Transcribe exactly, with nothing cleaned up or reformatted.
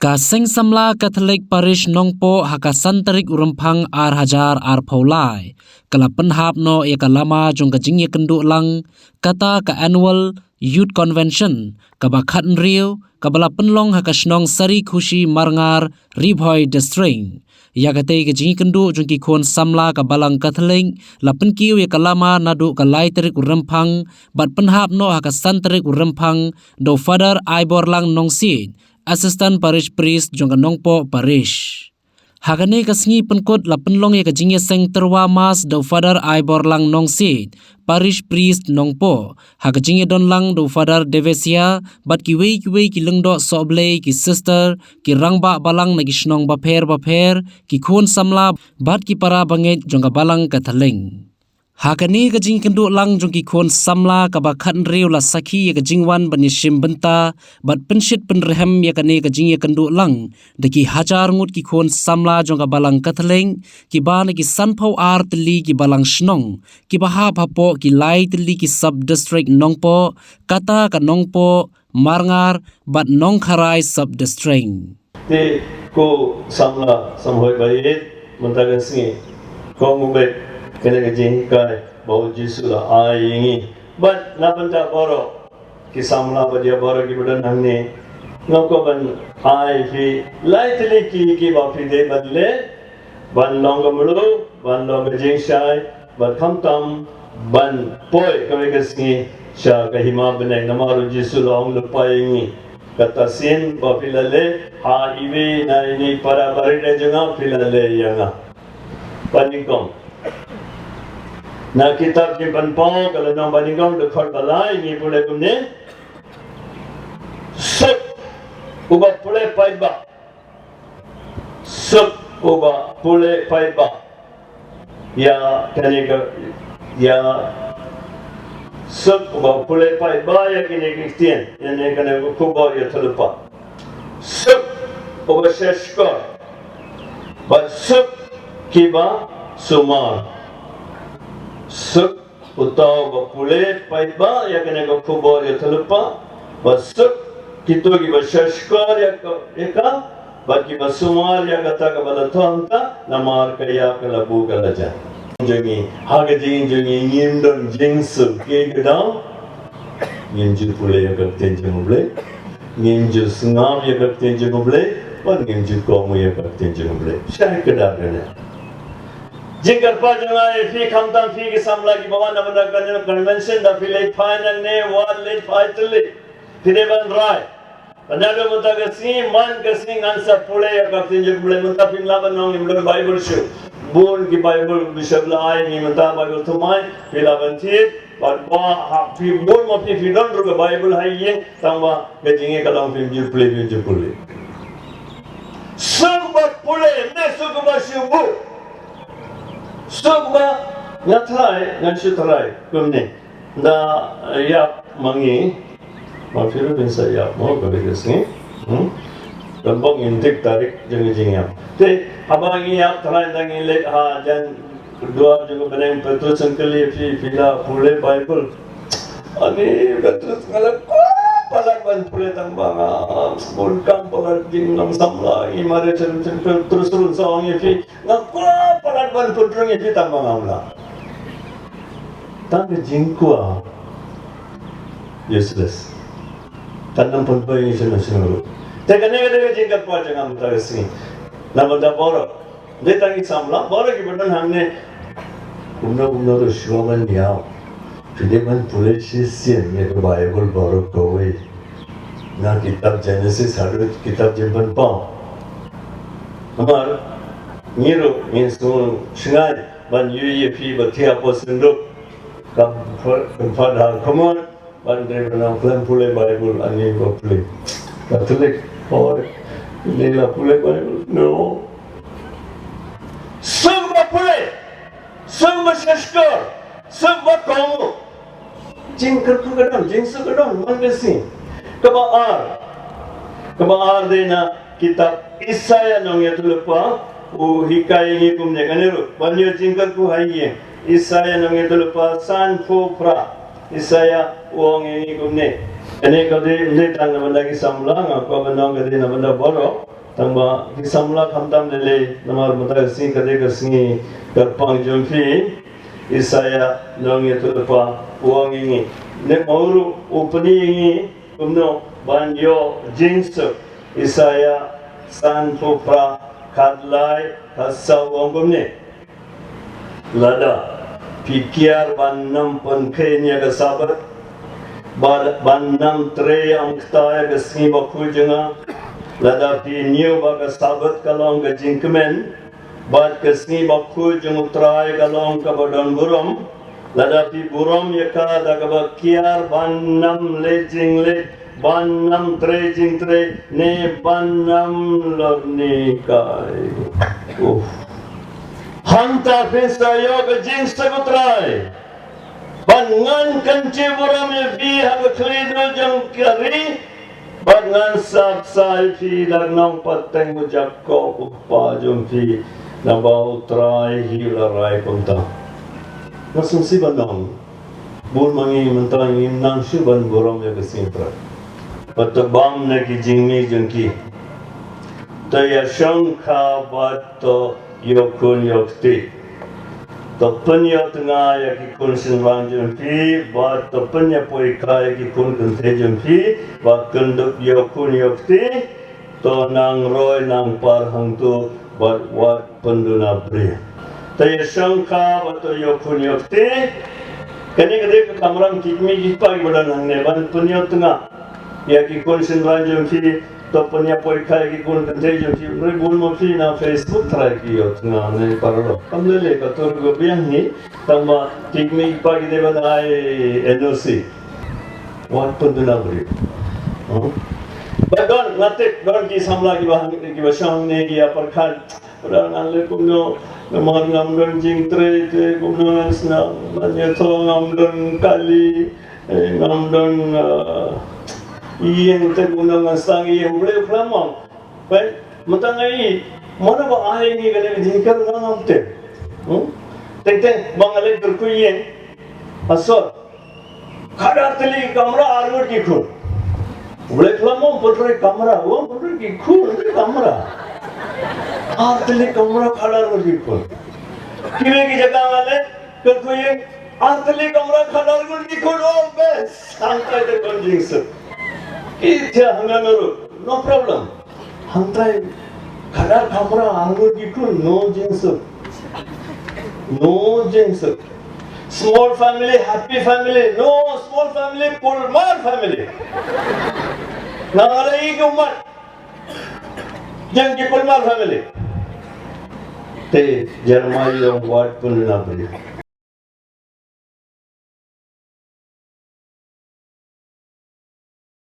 Ka Seng Samla Katholik Parish Nongpoh ha ka san tarik u Rymphang ar hajar arphew lai ka la pynhap noh ïa ka lama jong ka jingïakynduh lang kata ka Annual Youth Convention kaba khathynriew kaba la pynlong ha ka shnong Sarikhushi Marngar, Ri Bhoi District. Ïa katei ka jingïakynduh jong ki khun samla ka Balang Katholik la pynkiew ïa ka lama naduh ka lai tarik u Rymphang bad pynhap noh ha ka san tarik u Rymphang da u Father Aiborlang Nongsiej, Assistant Parish Priest jong ka Nongpoh Parish. Ha kane ka sngi pynkut la pynlong ïa ka jingïaseng tyrwa Mass da u Father Aiborlang Nongsiej, Parish Priest Nongpoh, ha ka jingïadon lang da u Father Devesia bad kiwei kiwei ki lyngdoh sohblei, ki sister, ki rangbah balang na ki shnong bapher bapher, ki khun samla bad ki para bangeit jong ka Balang Katholik. Ha kane ka jingïakynduh lang jong ki khun samla kaba khathynriew la sakhi ïa ka jingwan ban ïashim bynta bad pynshit pynrhem ïa kane ka jingïakynduh lang da ki hajar ngut ki khun samla jong ka Balang Katholik, kiba na ki sanphew ar tylli ki balang shnong, kiba hap hapoh ki lai tylli ki sub district Nongpoh, kata ka Nongpoh, Marngar bad Nongkharai sub district. Te ko samla samhoi ba ïeit, mynta ka sngi ko ngubek kane ka jinghikai ba u Jisu la ai ïa ngi. Bad na bynta baroh ki samla bad ïa baroh kiba don hangne, nga kwah ban ai phi lai tylli ki kiba phi dei ban leh, ban long ka mluh, ban long ka jingshai, ban khamtam ban poi kawei ka sngi sha ka hima bneng, namar u Jisu la ong lypa ïa ngi, kata sien ba phi la leh ha iwei na ini para barit jong nga, phi la leh ïa nga. Ba nyngkong, na kitab Jingpynpaw ka lynnong ba nyngkong, dkhot ba lai, ngi pule kumne: Suk uba pule paidbah. Suk uba pule paidbah ïa kane ka, ïa, suk uba pule paidbah ïa kine ki ktien, ïa kane ka khubor ïathuhlypa. Suk uba shahshkor bad suk kiba sumar. Suk uta uba pule paidbah ïa kane ka khubor ïathuhlypa, bad suk kito kiba shahshkor ïa ka, ïa ka, bad kiba sumar ïa kata kaba la thoh hangta, namar ka ïa ka la buh ka la jah. Jong ngi, ha ka jingim jong ngi ngim don jingsuk, ki kdaw ngim ju pule ïa ka ktien jong U Blei, ngim ju sngap ïa ka ktien jong U Blei, bad ngim ju kohnguh ïa ka ktien jong U Blei. Shah kdar kane. Jingkyrpad jong nga ïa phi, khamtam phi ki samla kiba wan na bynta kane ka convention, da phi leit phai nangne, wat leit phai tylli. Phi dei ban rai. Pynban mynta ka sngi, man ka sngi ngan sa pule ïa ka ktien jong U Blei, mynta phim lah ban ong ngim don Bible shuh. Bun ki Bible bishop la ai ngi mynta, Bible thymmai, phi lah ban thied, bad ba ha phi bun ma phi phi don ruh ka Bible ha ïing, tangba ka jingïalang phim ju pule, phim ju pule. Suk ba pule, ne suk ba shu buh. Suk ba, nga tharai, ngan shu tharai kumne. Da, eh, ïap ma ngi, ma phi ruh phin sa ïap mo, ka dei ka sngi. Hmm? Kan bok ngin tik tarik jong ka jingïap. Te haba ngi ïap, tharai da ngi leit ha jan duar jong ka bneng, Petrus un kylli phi, phi la pule Bible? Ani Petrus, nga la kwah palat ban pule, tangba nga bun kam palat, jingnongsam la ngi, mare chen chen Petrus ruh sa ong ïa phi, nga kwah palat ban pynrung ïa phi, tangba ngam lah. Tang ka jingkwah useless. Kan nang pynpoi ïa ngi shuh shuh ruh. Te kane ka dei ka jingkyrpad jong nga mynta ka sngi. Na bynta baroh. Dei tang ki samla, baroh kiba don hangne. Kumno kumno ruh shuwa ban ïap, phi dei ban pule shisien ïa ka Bible baroh kawei, na kitab Genesis haduh kitab Jingpynpaw. Namar ngi ruh ngin sngewsynei ban ïohi ïa phi ba thiah hapoh synduk, kam pynpha da khmut, ban dei ban ong khlem pule Bible, ani ba pule Katholik, hooid, ni la pule Bible, no. Suk ba pule, suk ba shahshkor, suk ba kohnguh. Jingkyrkhu ka don, jingsuk ka don, man ka sngi. Kaba ar, kaba ar dei na kitab Isaiah nongïathuhlypa, u hikai ïa ngi kumne, kane ruh ban ïoh jingkyrkhu ha ïing. Isaiah nongïathuhlypa sanphew phra. Isaiah u ong ïa ngi kumne. Kane ka dei, ym dei tang na bynta ki samla, nga kwah ban ong ka dei na bynta baroh. Tang ba ki samla khamtam lei lei, namar mynta ka sngi ka dei ka sngi kyrpang jong phi. Isaiah nongïathuhlypa u ong ïa ngi, ne mawruh u pyni ïa ngi kumno ban ïoh jingsuk. Isaiah sanphew phra, khatlai, khatsaw u ong kumne: Lada phi kiar ban ym pynkheiñ ïa ka Sabbath, ba ban ym trei ïa ka sngi bakhuid jong nga, lada phi ñiew ba ka Sabbath ka long ka jingkmen, bad ka sngi bakhuid jong U Trai ka long kaba don burom, lada phi burom ïa ka da kaba kiar ban ym leh jingleh, ban ym trei jingtrei, ne ban ym lorni kai. Uf. Hangta phin sa ïoh ka jingsuk U Trai. Bad ngan kynjah burom ïa phi ha ka khlieh jong ka ri, bad ngan sa bsa ïa phi da ka nongpateng U Jakob u kpa jong phi, naba U Trai hi u la rai kumta. Nga sngewsih ban ong, bun ma ngi mynta ngim nang shuh ban burom ïa ka sngi U Trai. Bad to bam na ki jingmih jong ki. To ïashongkha bad to ïoh khun ïoh kti. To pynïoh tnga ïa ki khun shynrang jong phi, bad to pynïapoikha ïa ki khun kynthei jong phi, ba kin dup ïoh khun ïoh kti. To nang roi nang par hangto, bad wat pynduna briew. To ïashongkha bad to ïoh khun ïoh kti. Kane ka dei ka kamram ki kmie ki kpa kiba don hangne ban pynïoh tnga ïa ki khun shynrang jong phi, to pynïapoikha ïa ki khun kynthei jong phi. Hynrei bun ma phi na Facebook trai ki ïoh tnga ne paralok. Kam lei lei ka tur ka biang hi, tang ba ki kmie ki kpa ki dei ban ai N O C. Wat pynduna briew. Hmm? Ba don, nga tip don ki samla kiba hang, kiba shong ne ki ïa pyrkhat. Ba don, ngan leh kumno, namar ngam don jingtrei te kumno ngan sdang, ngan ïathoh, ngam don kali, eh, ngam don, ah, ïing te kumno ngan sdang ïing, U Blei u khlem ong. Peit, mynta nga ï, mano ba ai ngi kane ka jingkyrmen, ngam tip. Hmm? Teng teng ba nga leit kyrkhu ïing ha sor. Khadar tylli ki kamra, ar ngut ki khun. U Blei u khlem ong pynroi kamra, u ong pynroi ki khun, ki kamra. Ar tylli kamra, khadar ngut ki khun. Kiwei ki jaka nga leit kyrkhu ïing, ar tylli kamra, khadar ngut ki khun. Oh, best. Hangtai te don jingsuk. Ki thiah hangne ruh, no problem. Hangtai khadar kamra, ar ngut ki khun, no jingsuk. No jingsuk. Small family, happy family. No, small family, Kulmar family. Nga la ïohi ki ummat jong ki Kulmar family. Te Jeremiah u ong wat pynduna briew.